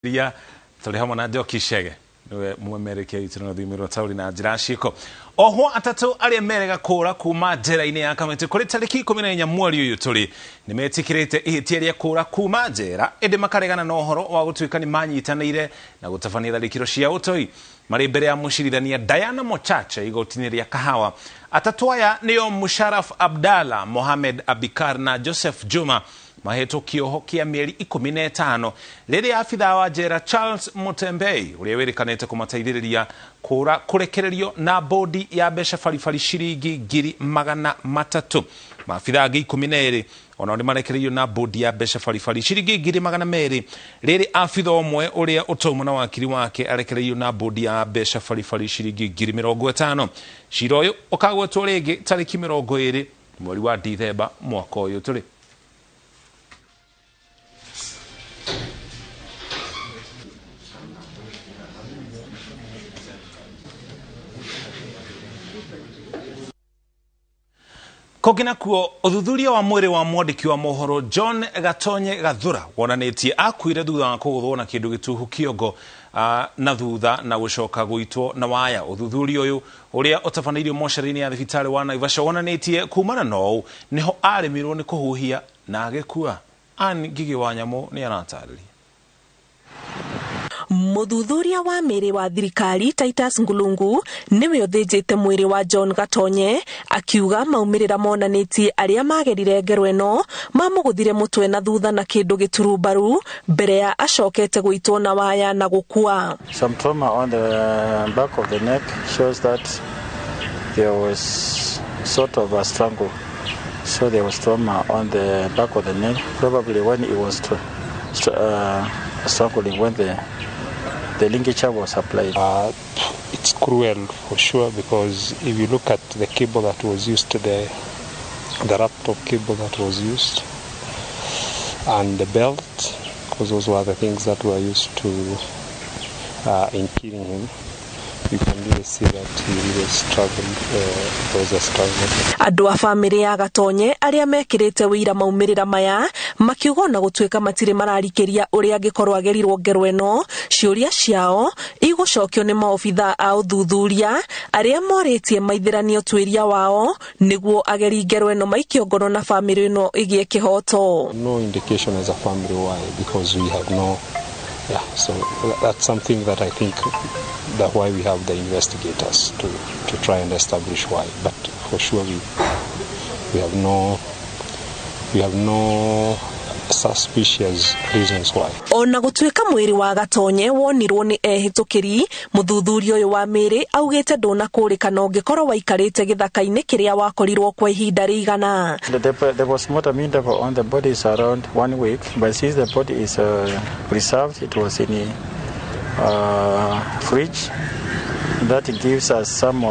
Ria tũrĩ hamwe na Njoki Chege niwe mwemerekia witũ na rũthiomi rwa taũri na njĩra ciĩko. Ohwo atatũ arĩa merega kũra kuma njera-inĩ ya Kamĩtĩ kũrĩ tarĩki 14 mweri ũyũ tũrĩ nĩmetĩkĩrĩte ihĩtia rĩa kũra kuma njera, ĩndĩ makaregana na ũhoro wa gũtuĩka nĩ manyitanĩire na gũtabania tharĩkĩro cia ũtoi. Marĩ mbere ya mũcirithania Diana Mochache igoti-inĩ rĩa Kahawa. Atatũ aya nĩo Musharraf Abdalla, Mohamed Abikar na Joseph Juma mahetwo kĩoho kĩa mĩeri 15 rĩrĩa abithaa wa njera Charles Mutembei ũrĩa wĩrĩkanĩte kũmateithĩrĩria kũra kũrekererio na bodi ya mbeca baribari ciringi 300,000. Maabithaa angĩ 12 onao nĩ marekereirio na bodi ya mbeca baribari ciringi 200,000 rĩrĩ abithaa ũmwe ũrĩa ũtauma na wakiri wake arekereirio na bodi ya mbeca baribari ciringi 50,000. Cira ũyũ ũkagwetwo rĩngĩ tarĩki 20 mweri wa Dithemba mwaka ũyũ tũrĩ. Kũngĩ nakuo, ũthuthuria wa mwĩrĩ wa mwandĩki wa mohoro John Gatonye Gathura wonanĩtie akuire thutha wa kũgũthwo na kĩndũ gĩtuhu kĩongo na thutha na gũcoka gũitwo na waya. Ũthuthuria ũyũ ũrĩa ũtabanĩirio mocarĩ-inĩ ya thibitarĩ wa Naivasha wonanĩtie kumana na ũũ nĩho arĩmirwo nĩ kũhuhia na agĩkua. Ann Ngigĩ wa Nyamũ nĩ aratarĩria. Mũthuthuria wa mĩĩrĩ wa thirikari Titus Ngulungu nĩwe ũthĩnjĩte mwĩrĩ wa John Gatonye akiuga maumĩrĩra monanĩtie arĩa magerire ngero ĩno mamũgũthire mũtwe na thutha na kĩndũ gĩturumbaru mbere ya acokete gũitwo na waya na gũkua. Some trauma on the back of the neck shows that there was sort of a strangle. So there was trauma on the back of the neck, probably when it was strangling when the ligature was applied. It's cruel for sure, because if you look at the cable that was used, the laptop cable that was used, and the belt, because those were the things that were used to in killing him. You can really see that he really struggled. There was a struggle. Andũ a bamĩrĩ ya Gatonye arĩa mekĩrĩte wĩira maumĩrĩra maya makiuga ona gũtuĩka matirĩ mararikĩria ũrĩa angĩkorwo agerirwo ngero ĩno, ciũria ciao igũcokio nĩ maobithaa a ũthuthuria arĩa morĩtie maithĩranio tuĩria wao nĩguo ageri ngero ĩno maikio ngono na bamĩrĩ ĩno ĩgĩe kĩhoto. No indication as a family why, because we have no, yeah, so that's something that I think that why we have the investigators to try and establish why, but for sure we have no suspicious reasons why. Ona gũtuĩka mwĩrĩ wa Gatonye wonirwo nĩ ehĩtũkĩri, mũthuthuria ũyũ wa mĩĩrĩ augĩte ndũnakũrĩkana ũngĩkorwo waikarĩte gĩthaka-inĩ kĩrĩa wakorirwo kwa ihinda rĩigana. The postmortem interval on the body is around 1 week, but since the body is preserved, it was in a fridge. That gives us some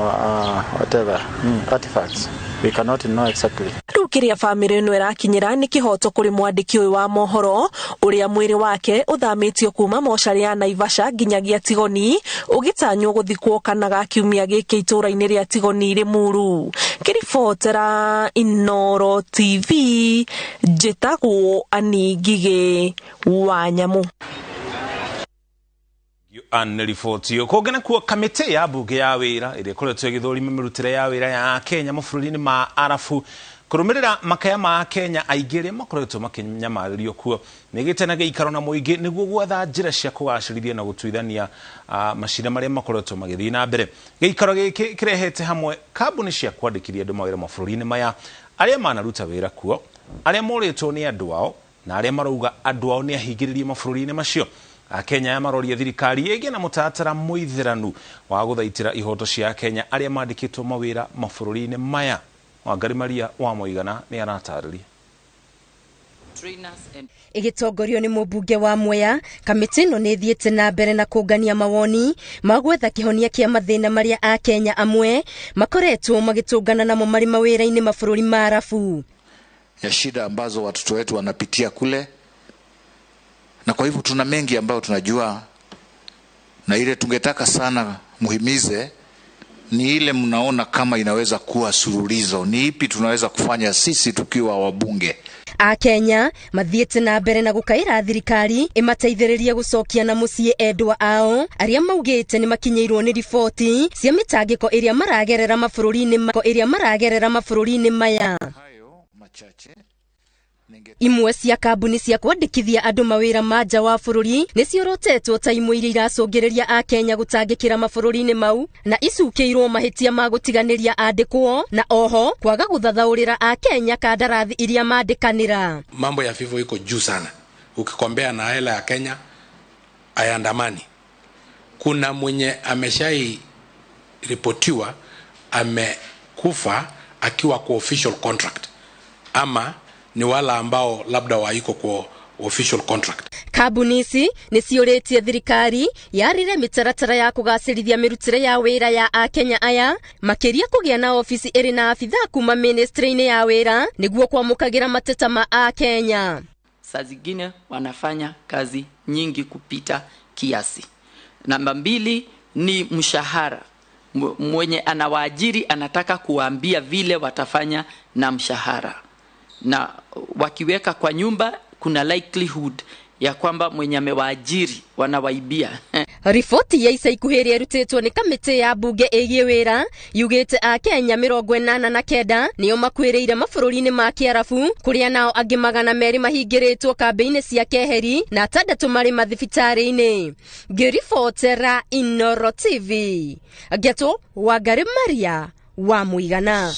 artifacts. We cannot know exactly. Rĩu kĩrĩa bamĩrĩ ĩno ĩrakinyĩra nĩ kĩhoto kũrĩ mwandĩki ũyũ wa mohoro ũrĩa mwĩrĩ wake ũthamĩtio kuma mocarĩ ya Naivasha nginyagia Tigoni ũgĩtanywo gũthikwo kana ga kiumia gĩkĩ itũũra-inĩ rĩa Tigoni Limuru. Ngĩribotera Inooro TV njĩtagwo Ann Ngigĩ wa Nyamũ. Ann riboti kũngĩ nakuo, kamĩtĩ ya mbunge ya wĩra ĩrĩa ĩkoretwo ĩgĩthũrima mĩrutĩre ya wĩra ya Kenya mabũrũri-inĩ ma Arabu kũrũmĩrĩra makaya ma Kenya aingĩ arĩa makoretwo makĩnyamarĩrio kuo nĩ ĩgĩte na gĩikaro na mũingĩ nĩguo gwetha njĩra cia kũgacĩrithia na gũtuithania macira marĩa makoretwo magĩthiĩ na mbere. Gĩikaro gĩkĩ kĩrehete hamwe kambuni cia kwandĩkithia andũ mawĩra mabũrũri-inĩ maya, arĩa manaruta wĩra kuo, arĩa morĩtwo nĩ andũ ao na arĩa marauga andũ ao nĩ ahingĩrĩrie mabũrũri-inĩ macio. Akenya aya maroria thirikari ĩgĩe na mũtaratara mũithĩranu wa gũthaitĩra ihoto cia Kenya arĩa mandĩkĩtwo mawĩra mabũrũri-inĩ maya. Wangari Maria wa Mũigana nĩ aratarĩria. Ĩgĩtongorio nĩ mũmbunge wa Mwea, kamĩtĩ ĩno nĩ ĩthiĩte na mbere na kũngania mawoni ma gwetha kĩhonia kĩa mathĩna marĩa Akenya amwe makoretwo magĩtũngana namo marĩ mawĩra-inĩ mabũrũri ma Arabu, ya shida ambazo watoto wetu wanapitia kule. Na kwa hivyo tuna mengi ambayo tunajua, na ile tungetaka sana muhimize ni ile mnaona kama inaweza kuwa suluhizo, ni ipi tunaweza kufanya sisi tukiwa wabunge. Akenya mathiĩte na mbere na gũkaĩra thirikari ĩmateithĩrĩrie gũcokia na mũciĩ endwa ao arĩa maugĩte nĩ makinyĩirwo nĩ riboti cia mĩtangĩko ĩrĩa maragerera mabũrũri-inĩ maya. Imwe cia kambuni cia kwandĩkithia andũ mawĩra ma nja wa bũrũri nĩ ciorotetwo ta imwe iria iracũngĩrĩria Akenya gũtangĩkĩra mabũrũri-inĩ mau na icukĩirwo mahĩtia ma gũtiganĩria andĩkwo na oho kwaga gũthathaũrĩra Akenya kandarathi iria mandĩkanĩra. Mambo ya FIFO iko juu sana, ukikombea na hela ya Kenya hayandamani. Kuna mwenye ameshai ripotiwa amekufa akiwa kwa official contract, ama ni wala ambao labda waiko kwa official contract. Kambuni ici nĩ ciũrĩtie thirikari yarire mĩtaratara ya kũgacĩrithia mĩrutĩre ya wĩra ya Akenya aya, makĩria kũgĩa na ofici ĩrĩ na abithaa kuma ministry-inĩ ya wĩra nĩguo kwamũkagĩra mateta ma Akenya. Saa zingine wanafanya kazi nyingi kupita kiasi. Namba 2 ni mshahara. Mwenye anawaajiri anataka kuwaambia vile watafanya na mshahara, na wakiweka kwa nyumba kuna likelihood ya kwamba mwenye amewaajiri wanawaibia. Riboti ya ica ikuhĩ ĩrĩa ĩrutĩtwo nĩ kamĩtĩ ya mbunge ĩgiĩ wĩra yugĩte Akenya 89 nĩo makuĩrĩire mabũrũri-inĩ ma Kĩarabu, kũrĩa nao angĩ 200 mahingĩrĩtwo kambĩ-inĩ cia keheri na 6 marĩ mathibitarĩ-inĩ. Ngĩribotera Inoro TV, Ngeto Wangari Maria wa Mũigana.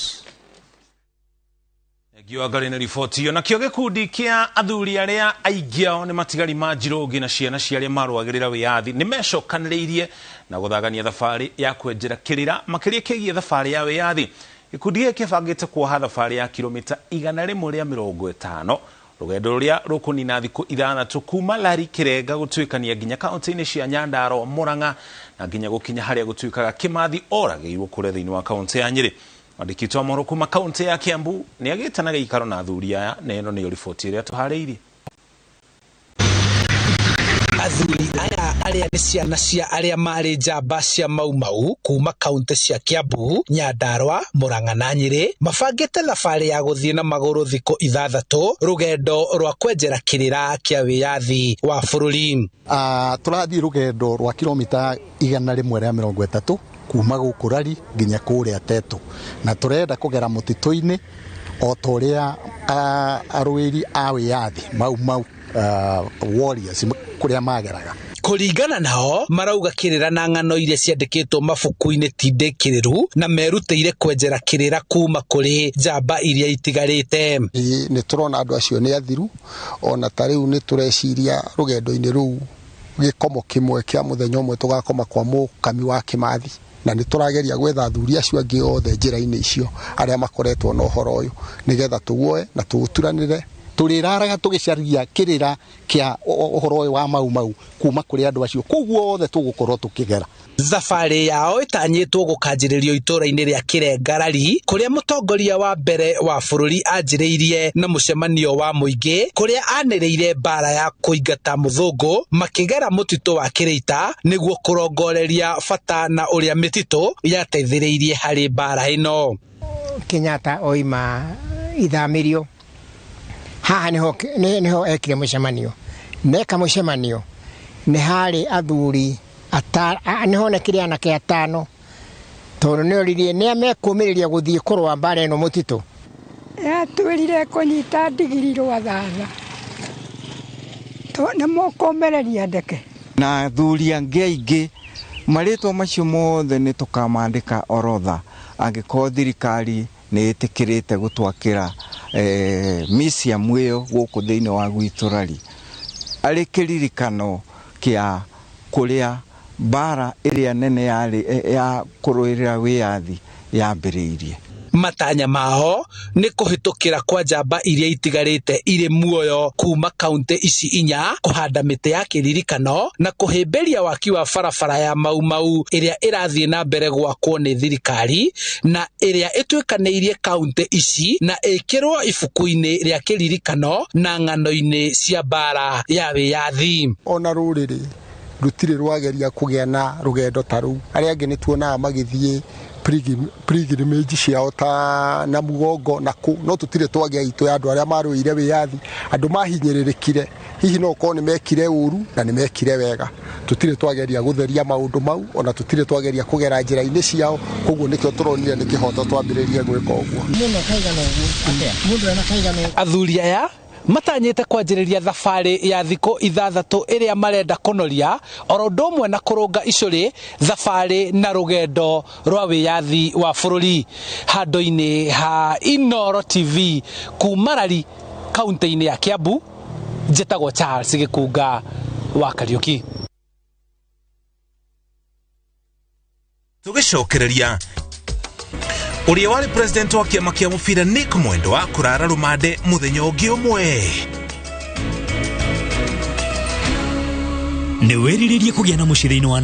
Ngiwangari nĩ riboti iyo. Nakĩo gĩkundi kĩa athuri arĩa aingĩ ao nĩ matigari ma Njirũngi na ciana cia arĩa marũagĩrĩra wĩyathi nĩ mecokanĩrĩirie na gũthagania thabarĩ ya kwenjera kĩrĩra makĩria kĩgiĩ thabarĩ ya wĩyathi. Gĩkundi gĩkĩ kĩbangĩte kuoha thabarĩ ya kilomita 150, rũgendo rũrĩa rũkũnina thikũ 6 kuma Lari Kĩrenga gũtuĩkania nginya kaũntĩ-inĩ cia Nyandarua, Murang'a na nginya gũkinya harĩa gũtuĩkaga Kĩmathi oragĩirwo kũrĩa thĩinĩ wa kaũntĩ ya Nyĩrĩ. Mwandĩki witũ wa mohoro kuma kaũntĩ ya Kiambu nĩ agĩte na gĩikaro na athuri aya, na ĩno nĩyo riboti ĩrĩa tũharĩirie. Athuri aya arĩa nĩ ciana cia arĩa marĩ njamba cia Mau Mau kuma kaũntĩ cia Kiambu, Nyandarua, Murang'a na Nyĩrĩ mabangĩte thabarĩ ya gũthiĩ na magũrũ thikũ 6 rũgendo rwa kwenjera kĩrĩra kĩa wĩyathi wa bũrũri. Tũrathiĩ rũgendo rwa kilomita 130 kuma gũkũ Rari nginya kũrĩa Teto, na tũrenda kũgera mũtitũ-inĩ o ta ũrĩa arũĩri a wĩyathi Mau Mau warriors kũrĩa mageraga. Kũringana nao marauga kĩrĩra na ng'ano iria ciandĩkĩtwo mabuku-inĩ ti ndĩkĩrĩru na merutĩire kwenjera kĩrĩra kuma kũrĩ njamba iria itigarĩte. Nĩ tũrona andũ acio nĩ athiru, ona ta rĩu nĩ tũreciria rũgendo-inĩ rũu gĩkomo kĩmwe kĩa mũthenya ũmwe tũgakoma kwa mũkami wa Kĩmathi, na nĩ tũrageria gwetha athuri acio angĩ othe njĩra-inĩ icio arĩa makoretwo na ũhoro ũyũ nĩgetha tũguoe na tũũturanĩre. Tũrĩraraga tũgĩcaria kĩrĩra kĩa ũhoro ũyũ wa Mau Mau kuma kũrĩ andũ acio koguo othe tũgũkorwo tũkĩgera. Thabarĩ yao ĩtanyĩtwo gũkanjĩrĩrio itũũra-inĩ rĩa Kĩrenga Rari kũrĩa mũtongoria wa mbere wa bũrũri anjĩrĩirie na mũcemanio wa mũingĩ kũrĩa anĩrĩire mbara ya kũingata mũthũngũ makĩgera mũtitũ wa Kĩrĩita nĩguo kũrongoreria bata na ũrĩa mĩtitũ yateithĩrĩirie harĩ mbara ĩno. Kenyatta oima ithamĩrio haha niho ekire mũcemanio, neka mũcemanio nĩ harĩ athuri nĩhonekire anake 5 tondũ nĩoririe nĩa mekũmĩrĩria gũthiĩ kũrũa mbara ĩno mũtitũ. Yatwĩrire kũnyita ndigiri rwa thatha nĩ mũkũmĩrĩria ndeke. Na athuri angĩ aingĩ marĩtwa macio mothe nĩ tũkamandĩka orodha angĩkorwo thirikari nĩ ĩtĩkĩrĩte gũtwakĩra museum ĩyo gũkũ thĩinĩ wa gwitũ Rari, arĩ kĩririkano kĩa kũrĩa mbara ĩrĩa nene yarĩ ya kũrũĩrĩra wĩyathi yambĩrĩirie. Matanya mao nĩ kũhĩtũkĩra kwa njamba iria itigarĩte irĩ muoyo kuma kaũntĩ ici 4 kũhanda mĩtĩ ya kĩririkano na kũhĩmbĩria waki wa barabara ya Mau Mau ĩrĩa ĩrathiĩ na mbere gwakwo nĩ thirikari na ĩrĩa ĩtuĩkanĩirie kaũntĩ ici na ĩkĩrwo ibuku-inĩ rĩa kĩririkano na ng'ano-inĩ cia mbara ya wĩyathi. Ona rũrĩrĩ rutirĩ rwageria kũgĩa na rũgendo ta rũu, arĩa angĩ nĩ tuonaga magĩthiĩ pilgrimage ciao ta na Mugongo na kũ, no tũtirĩ twagĩa itũ ya andũ arĩa marũĩire wĩyathi, andũ mahinyĩrĩrĩkire, hihi no ũkorwo nĩ mekire ũru na nĩ mekire wega. Tũtirĩ twageria gũtheria maũndũ mau, ona tũtirĩ twageria kũgera njĩra-inĩ ciao, koguo nĩkĩo tũronire nĩ kĩhoto twambĩrĩrie gwĩka ũguo. Athuri aya matanyĩte kwanjĩrĩria thabarĩ ya thikũ 6 ĩrĩa marenda kũnoria oro ũndũ ũmwe na kũrũnga icũrĩ thabarĩ na rũgendo rwa wĩyathi wa bũrũri. Handũ-inĩ ha Inooro TV kuma Rari kaunti-inĩ ya Kiambu, njĩtagwo Charles Gĩkunga wa Kariũki. Tũgĩcokereria ũrĩa warĩ president wa kĩama kĩa mũbira Nick Mwendwa kũrara rũmande mũthenya ũngĩ ũmwe. Nĩ wĩrirĩrie kũgĩa na mũciĩ thĩinĩ wa